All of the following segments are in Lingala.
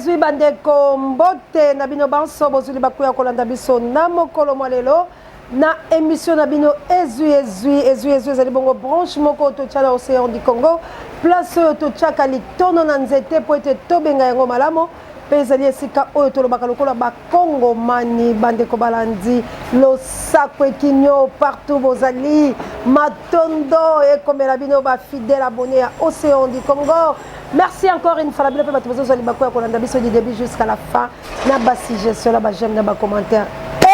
ezwi bandeko, mbote na bino banso bozwi libaku ya kolanda biso na mokolo mwa lelo na emission na bino ezwi ezwi. Ezwi ezwi ezali bongo branche moko totya na Océan du Congo, place oyo totyaka litono na nzete mpo ete tobenga yango malamu, mpe ezali esika oyo tolobaka lokola bakongomani. Bandeko balandi, losako ekinyo partout bozali, matondo ekomela bino bafidèle abonné ya Océan du Congo. Merci encore une fois na bino mpe bato bazozwa libaku ya kolanda biso du début jusqu'à la fin, na basuggestion, na baj'aime, na bacommentaire.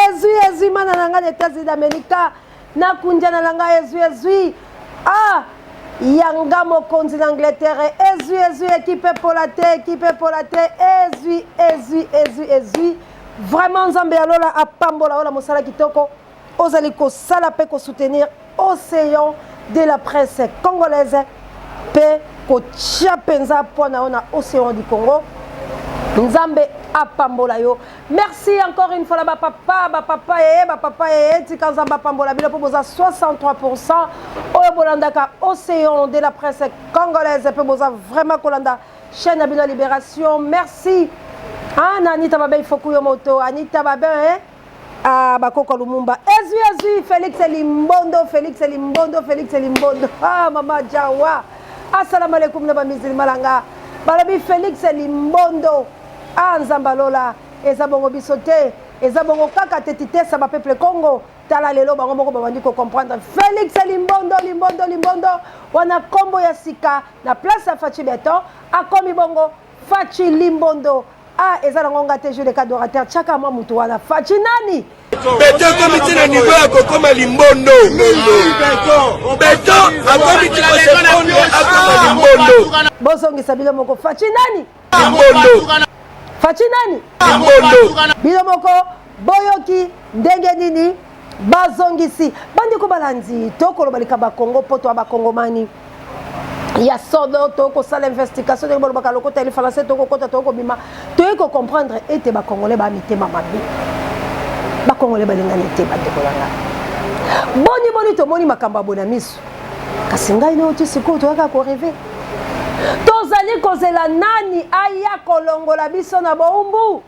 Ezwi ezwi mana na ngai na États-Unis d'Amérique, nakundiana na ngai. Ezwi ezwi, ah, yanga mokonzi na Angleterre. Ezwi ezwi, équipe epola te, équipe epola te. Ezwi ezwi, ezwi ezwi vraiment, Nzambe ya lola apambola oyo na mosala kitoko ozali kosala mpe kosoutenir Océan de la presse congolaise mpe kotia mpenza mpo na yo na Océan du Congo. Nzambe apambola yo. Merci encore une fois na bapapa, bapapa eye, bapapa eye. Tika Nzambe apambola bino mpo boza 63 oyo bolandaka Océan de la presse congolaise mpe boza vraiment kolanda chaîne na bino ya Libération. Merci, ah, na Anita Babe Ifoku, yo moto Anita Babe, eh? Ah, bakoko Lumumba. Ezwi ezwi, Félix Limbondo, Félix Limbondo, Félix Limbondo. Ah, mama Jawa, assalamu alaikum na bamisilima langa. Balobi Félix Limbondo. Ah, Nzambe alola, eza bongo biso te, eza bongo kaka te titesa bapeuple Congo. Tala lelo bango moko babandi kocomprendre. Félix Limbondo, Limbondo, Limbondo wana nkombo ya sika na place ya Fatshi Béton, akomi bongo Fatshi Limbondo. Ah, eza nango nga te, Jules Adorateur, tiaka mwa mutu wana Fatshi nani. Beton ekomi ti na niveau ya kokoma limbondo. Beton akomi ti kosefonde, akoma limbondo. Bozongisa bino moko, Fatshi nani? Limbondo. Fatshi nani? Limbondo. Bino moko boyoki ndenge nini bazongisi. Bandeko balandi, tokoloba likambo ya Kongo mpo toya bakongomani ya solo. Tokosala investigation ndenge balobaka lokota ya lifalanse, tokokota, tokobima, toyei kocomprendre ete bakongolais baa mitema mabe, bakongolais balingani te. Bandeko na ngai, boni boni tomoni makambo ya bona miso, kasi ngai na oti sikoyo toyaka korêver. Tozali kozela nani aya kolongola biso na boumbu?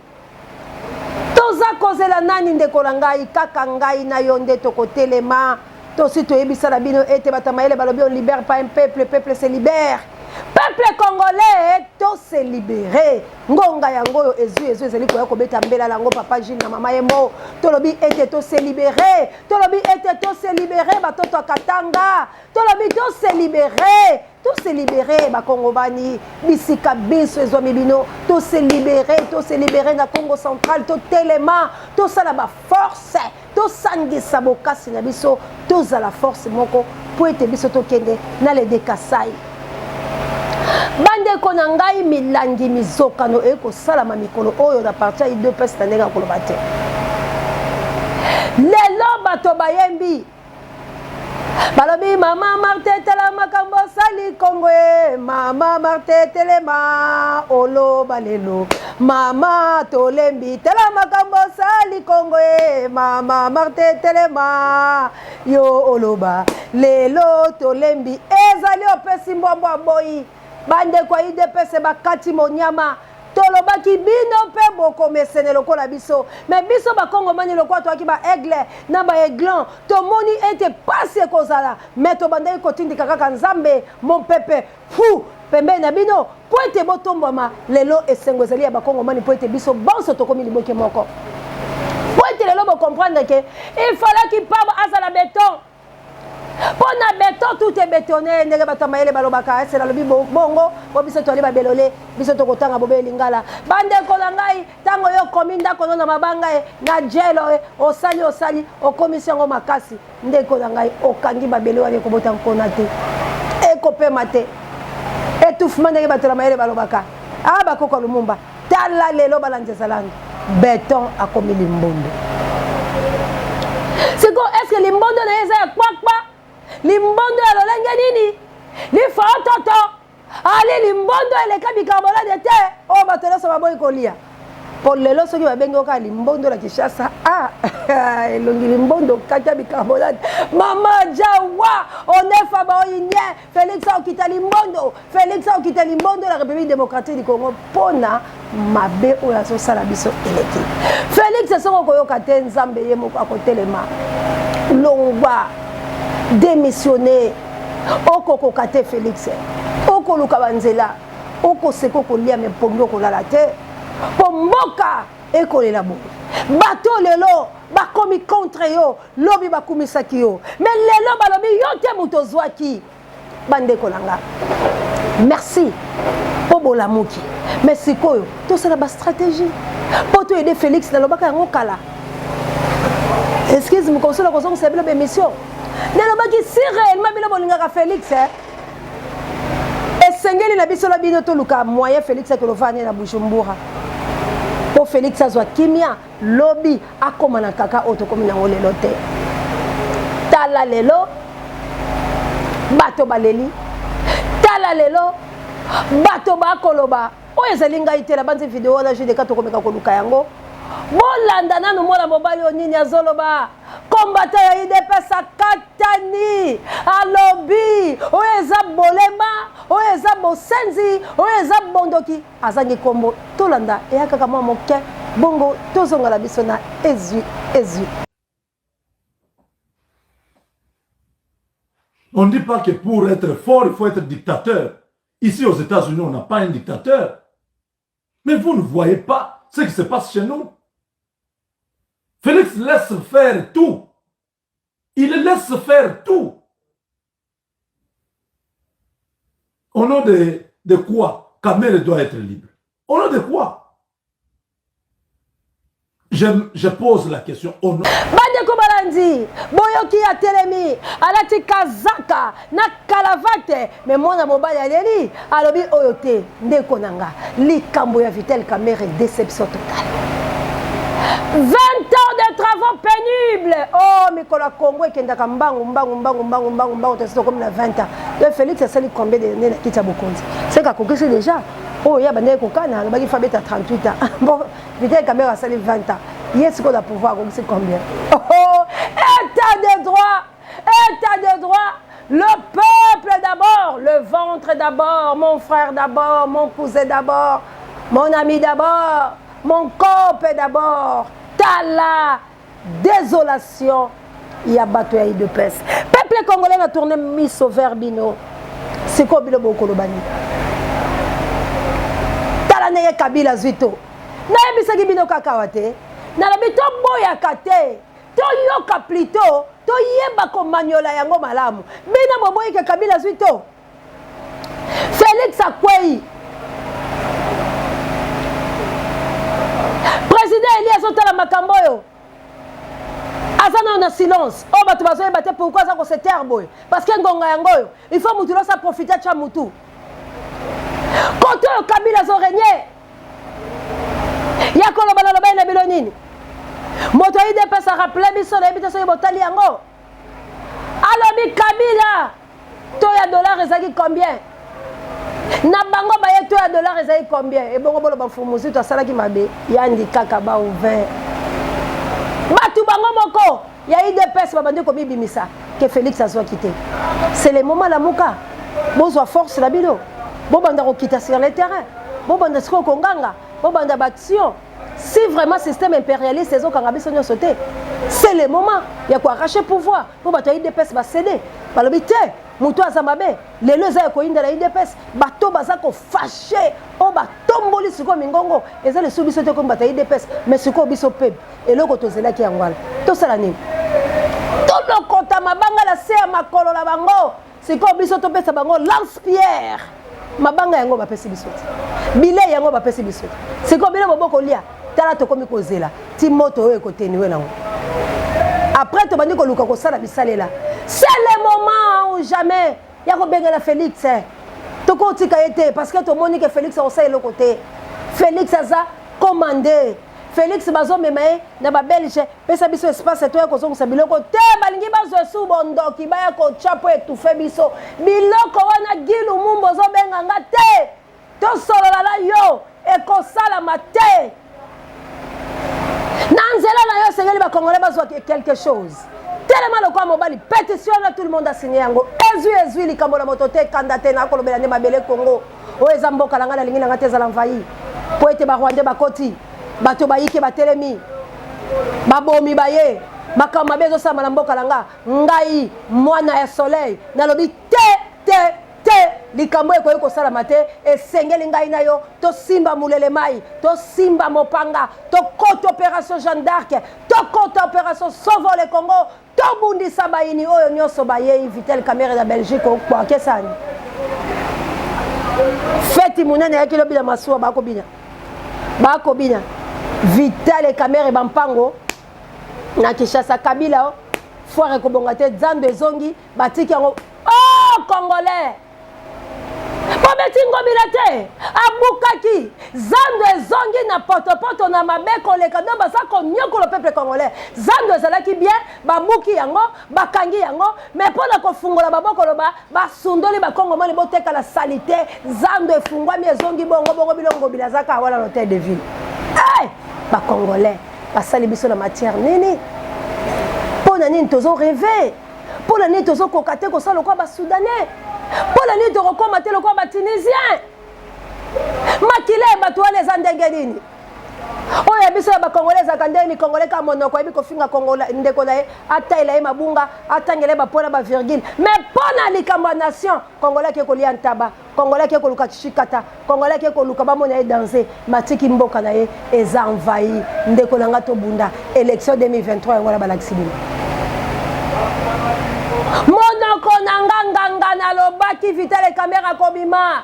Toza kozela nani, ndeko na ngai? Kaka ngai na yo nde tokotelema. Tosi toyebisa na bino ete bato ya mayele balobi: on libère pas un peuple, peuple se libère. Peuple congolais, to se libérer. Ngonga yango oyo ezwi ezwi ezali koya kobeta mbela yango. Papa Gile na mama Yemo, tolobi ete to se libérer, tolobi ete to se libérer. Batoto ya Katanga, tolobi to se libérer, to se libérer. Bakongomani, bisika biso ezwami bino, to se libérer, to se libérer na Congo Central. Totelema, tosala baforce, tosangisa bokasi na biso, tozala force moko mpo ete biso tokende na lede Kasai. Bandeko na ngai, milangi mizokano ekosalama mikolo oyo na parti ya UDPS na ndenge ya koloba te. Lelo bato bayembi, balobi: "Mama Martin, tala makambo osali Kongo e. Mama Martin, telema oloba lelo. Mama, tolembi, tala makambo osali Kongo e. Mama Martin, telema yo oloba lelo, tolembi." Ezali opesi mbwambwa boyi. Bandeko ya UDPS bakati monyama. Tolobaki bino mpe bokomesene lokola biso, me biso bakongomani lokola toyaki baaigle na baaiglon, tomoni ete pasi ekozala, me tobandaki kotindika kaka Nzambe mopepe fu pembeni na bino mpo ete botombwama. Lelo esengo ezali ya bakongomani mpo ete biso bonso tokomi liboke moko, mpo ete lelo bocomprendre ke ifalaki paba azala beton mpo na béton, tout est bétonné, ndenge bato ya mayele balobaka. Ese nalobi bongo po biso toali babelole, biso tokotanga bobe lingala. Bandeko na ngai, ntango yo okomi ndako no na mabanga ye na jelo ye, osali osali, okomisi yango makasi, ndeko na ngai, okangi mabele wana, ekobota nkona te, ekopema te, étouffement, ndenge bato na mayele balobaka. A bakoko Lumumba, tala lelo balandi ezalanga béton akomi limbondo. Sikoyo est-ce limbondo na ye eza ya kwakwa, limbondo ya lolenge nini? Lifototo ali limbondo eleka bicarbonate te oyo bato nyonso baboyi kolia. Mpo lelo soki babengi yo kaka limbondo na Kinshasa, ah, elongi limbondo kati ya bicarbonate. Mama Jawa, onefa baoyinye, Felix akokita limbondo, Felix akokita limbondo na République démocratique du Congo mpona mabe oyo azosala biso eleki. Felix soki okoyoka te, Nzambe ye moko akotelema. Longwa, démissionner, okokoka te Felix, okoluka banzela, okoseka, okolia me mpongi okolala te, mpo mboka ekolela boye. Bato lelo bakomi contre yo, lobi bakumisaki yo, me lelo balobi yo te moto ozwaki. Bandeko na nga, merci mpo bolamuki, me sikoyo tosala bastratégie mpo toyede Félix. Nalobaka yango kala, excuse mokonsola kozongisa bino baémission, nalobaki si réellement bino bolingaka Félix, eh? Esengeli na biso na bino toluka moyen Félix akelova na Bujumbura mpo Félix azwa kimia, lobi akóma na kaka oyo tokomi nango lelo te. Tala lelo bato baleli, tala lelo bato bakoloba oyo ezali ngai te. Nabanzi video wana JDK tokomeka koluka yango, bolanda nanu mwana mobali oyo nini azoloba. Kombata ya UDPS akatani, alobi oyo eza bolema, oyo eza bosenzi, oyo eza bondoki, azangi nkombo. Tolanda eya kaka mwa moke, bongo tozongala biso na ezwi ezwi. On ne dit pas que pour être fort, il faut être dictateur. Ici aux États-Unis, on n'a pas un dictateur. Mais vous ne voyez pas ce qui se passe chez nous. Félix laisse faire tout. Il laisse faire tout. Au nom de quoi Kamerhe doit être libre? Au nom de quoi? Je pose la question au nom. Bandeko balandi, boyoki atelemi, alati kazaka na kalavate, me mwana mobali aleli, alobi oyo te. Ndeko na nga, likambo ya Vital Kamerhe, déception totale. 20 ans de travaux pénibles. Oh, mikolo ya Congo ekendaka mbangu mbangu mbangu mbangu mbangu mbangu, tosi tokomi na 20 ans. Donc Félix asali combien de na kiti ya bokonzi? C'est qu'akokisi déjà oyo ya bandaki kokana, alobaki fa beta 38 ans. Bon, Vital Kamerhe asali 20 ans, ye sikoyo na pouvoir akokisi combien? Oh, état de droit, état de droit, le peuple d'abord, le ventre d'abord, mon frère d'abord, mon cousin d'abord, mon ami d'abord, mon copain d'abord. Tala désolation ya bato ya UDPS. Peuple congolais, na tourné miso vers bino, sikoyo bino bokoloba nini? Tala ndenge Kabila azwi to nayebisaki bino kaka awa te, nalobi toboyaka te, toyoka plutôt, toyeba komanyola yango malamu. Bino boboyi ke Kabila azwi to Félix akwei, président eli azotala makambo oyo, aza nano na silence oyo bato bazoyeba te pourquoi aza kose taire boye, parce que ngonga yango oyo, il faut mutu losa profite, atya mutu kote oyo Kabila azorégner. Ya koloba, naloba ye na bino nini? Moto ya UDPS arappeler biso, nayebi te soki botali yango, alobi Kabila to ya dollar ezalaki combien na bango baye, to ya dollar ezalaki combien? Ebongo boloba Mfumuzitu asalaki mabe, yandi kaka ba ouvert. Bato bango moko ya UDPS babandi komibimisa ke Félix azwaki te. C'est le moment, lamuka, bozwa force na bino, bobanda kokita sur le terrain, bobanda sikoyo konganga, bobanda baaction. Si vraiment système impérialiste ezokanga biso nyonso te, c'est le moment ya koarracher pouvoir, mpo bato ya UDPS bacéder, balobi te moto aza mabe. Lelo eza ya koyinda na UDPS, bato baza kofâcher oyo batomboli sikoyo mingongo, eza lisusu biso te komi bato ya UDPS. Mais sikoyo biso mpe eloko tozelaki yango wana, tosala nini? Tolokota mabanga na se ya makolo na bango. Sikoyo biso topesa bango lance pierre, mabanga yango bapesi biso te, bilei yango bapesi biso te. Sikoyo bino bobokolia, tala tokomi kozela ti moto oyo ekoteniwe nango, après tobandi koluka kosala bisalela. C'est le moment ou jamais ya kobengana Félix. Tokotika ye te, parce que tomoni ke Félix akosala eloko te. Félix aza commandé, Félix bazomema ye na babelge. Pesa biso espace toya kozongisa biloko te, balingi bazwa esu bondoki, baya kotya mpo etufe biso biloko wana. Gilu Mumbu, ozobenga nga te tosolola na yo, ekosalama te. tozwa quelque chose. Telema lokola mobali, pétition na tout le monde asigne yango. Ezwi ezwi likambo na moto te, kanda te, nakolobela nde mabele Congo. Oyo eza mboka na ngai, nalingi na ngai te ezala envahi. Mpo ete ba Rwandais bakoti, bato bayike batelemi, babomi baye, makambo mabe ezosalama na mboka na nga. Ngai mwana ya soleil nalobi te te te, likambo ekoki kosalama te. Esengeli ngai na yo tosimba mulele mai, tosimba mopanga, tokota opération Jeanne d'Arc, tokota opération Sauvons le Congo, tobundisa bayini oyo nyonso bayei. Vital Kamerhe na Belgique okwakesani feti monene eyaki lobi na masuwa, bakobina bakobina. Vital Kamerhe bampango na Kinshasa, Kabila o foire ekobonga te, zando ezongi, batiki yango. Oh Congolais, bobeti Ngobila te, abukaki zando, ezongi na potopoto na mabe koleka. Donc baza konyokola peuple congolais. Zando ezalaki bien, babuki yango, bakangi yango, mais mpo na kofungola babokoloba basundoli bakongomani, boteka na saleté. Zando efungwami, ezongi bongo bongo. Bino Ngobila azaka wana na hôtel de ville. Hey! Bacongolais basali biso na matière nini? Mpo na nini tozo rêve? Mpo na nini tozokoka te kosala lokola Basoudanais? Mpo na nini tokokóma te lokola Batunisien? Makila ya bato wana eza ndenge nini? Oyo ya biso ya Bakongolais ezalaka ndenge nini? Congolais kaka monoko ayebi kofinga ndeko na ye, atayela ye mabunga, atangela ye bapoint na bavirgule, mais mpo na likambo ya nation, Congolais ake kolia ntaba, Congolais ake koluka chikata, Congolais ake koluka bamona ye danse, matiki mboka na ye eza envahi. Ndeko na nga, tobunda élection 2023 yango wana balakisi bino. Monoko na nga nganga, nalobaki Vital Kamerhe akobima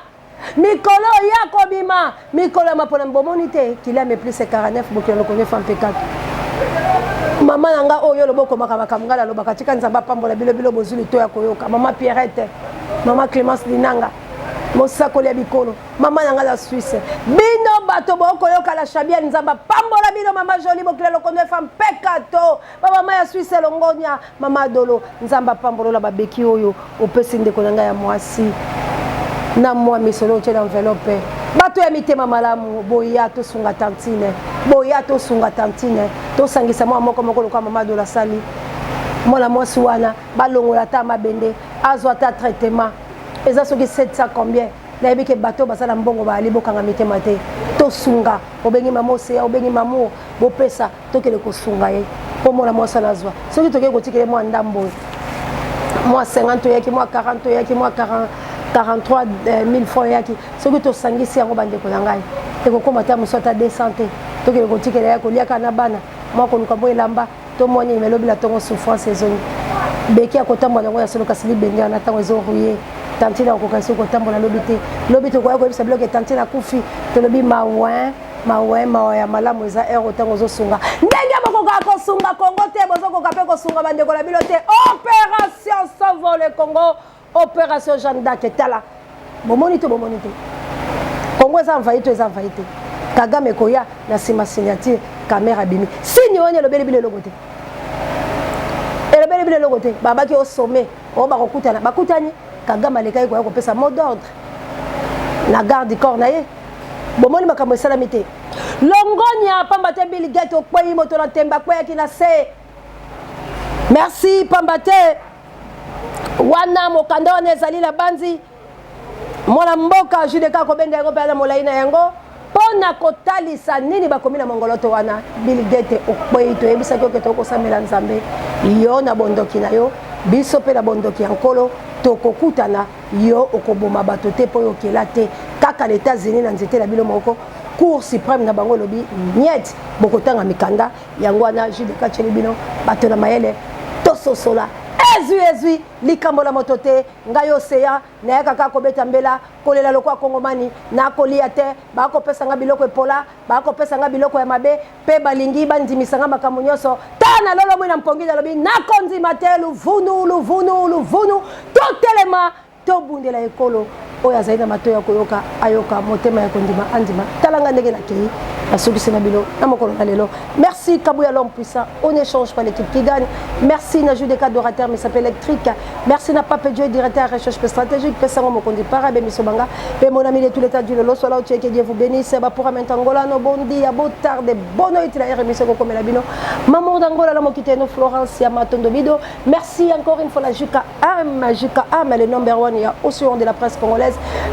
mikolo ya kobima mikolo ya mapona. Bomoni te kiliame plus 49 bokilo lokonge fa mpe kaka mama na nga oyo oloba okomaka makambo ngai nalobaka. Tika Nzambe apambola bino, bino bozwi lito ya koyoka. Mama Pierrette, mama Clémence Linanga, mosakoli ya bikolo, mama na ngai na Suisse, bino bato bokoyoka la Chabiel, Nzambe apambola bino. Mama Joli Bokila Lokondo efa mpeka to bamama ya Suisse elongonia. Mama Adolo, Nzambe apambolola babeki oyo opesi ndeko na ngai ya mwasi na mwa misolo otie na enveloppe. Bato ya mitema malamu, boya tosunga tantine, boya tosunga tantine, tosangisa mwa moko moko lokola mama Adola asali. Mwana mwasi wana balongola ata mabende, azwa ata traitement, eza soki 700 combien. Nayebi ke bato baza na mbongo bayali, bokanga mitema te, tosunga. Obengi mama Oseya, obengi mamour, bopesa, tokende kosunga ye mpo mwana mwasi wana azwa. Soki tokei kotikele mwa ndambo oyo, mwa 50 oyaki, mwa 40 oyaki, mwa 40 43 000 francs eyaki, soki tosangisi yango, bandeko na ngai, ekokóma ata mosu ata 200 te. Tokende kotikela ya koliaka na bana, mwa koluka mpo elamba to mwa nini. Melobi na ntongo souffrance ezongi, beki ya kotambola yango ya solo, kasi libende wana ntango ezorouiller, tantine akokoka soki kotambola lobi te. Lobi tokoya koyebisa biloko, tantine akufi. Tolobi mawa, mawa, mawa. Ya malamu eza heure ntango ozosunga. Ndenge bokokaka kosunga Kongo te, bozokoka mpe kosunga bandeko na bino te. Opération Sauvons le Congo, opération Jeanne d'Arc. Tala, bomoni te, bomoni te, Kongo eza envahi to eza envahi te? Kagame koya na nsima signature, Kamerhe abimi, signe wana elobeli bino eloko te, elobeli bino eloko te. Babaki au sommet oyo bakokutana, bakutani, Kagame alekaki koya kopesa mot d'ordre na garde du corps na ye. Bomoni makambo esalami te? Longonya, pamba te Bill Gates okwei, moto na ntembe akweyaki na se. Merci, pamba te wana mokanda wana ezali na banzi mwana mboka Judeka akobenda yango mpe na molai na yango mpo na kotalisa nini bakomi na mongoloto wana. Bill Gates okwei, toyebisaki oke tokosamela Nzambe. Yo na bondoki na yo, biso mpe na bondoki ya Nkolo, tokokutana. Yo okoboma bato te mpo oyo okela te kaka na États-Unis na nzete na bino moko. Cour suprême na bango elobi niet, bokotanga mikanda yango wana. Judeka tieli bino bato na mayele, tososola. Ezwi ezwi likambo na moto te. Ngai Oseya nayaka kaka kobeta mbela, kolela lokola Kongomani. Nakolia te, bakopesa nga biloko epola, bakopesa nga biloko ya mabe, mpe balingi bandimisa nga makambo nyonso. Ta na lolo mwi na mpongi, nalobi nakondima te. Luvunu, luvunu, luvunu, totelema. Tobundela ekolo. Oyo azali na matoyi ya koyoka ayoka, motema ya kondima andima. Tala nga ndenge nakei, nasukisi na bino na mokolo na lelo. Merci Kabuya l'homme puissant, on n'échange pas l'équipe qui gagne. Merci na Jude adorateur misape électrique. Merci na Pape Dieu directeur recherche stratégique pesango mokonzi para be miso banga. Pe mon ami de tout l'état du lolo sola que Dieu vous bénisse. Ba pour amenta no bon dia, bo tarde, bonne nuit la émission kokomela bino. Maman d'Angola la mokite no Florence ya Matondo Bido. Merci encore une fois la Juka M, Juka M, le number one ya océan de la presse congolaise.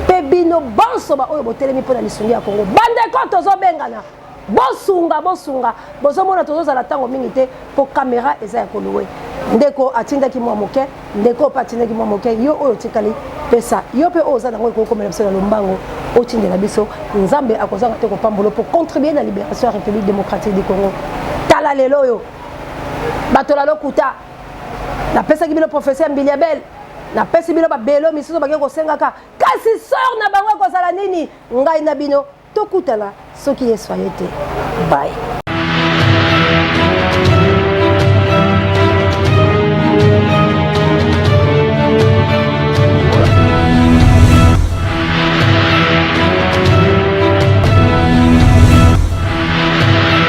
Pe bino banso ba oyo botelemi pona lisungi ya Congo. Bandeko tozobengana. Bosunga, bosunga. Bozomona tozozala tango mingi te po caméra eza ya koluwe. Ndeko atindaki mwa moke, ndeko pe atindaki mwa moke, yo oyo tikali pesa. Yo pe oyo oza nango ekokomela biso na lombango otindela biso. Nzambe akozanga te kopambola po contribuer na libération ya République démocratique du Congo. Tala lelo oyo. Bato la lokuta. Napesaki bino professeur Mbiliabel, napesi bino babelo misusu bake kosengaka, kasi sort na bango ekozala nini? Ngai na bino tokutana soki Yesu aye te. Bye.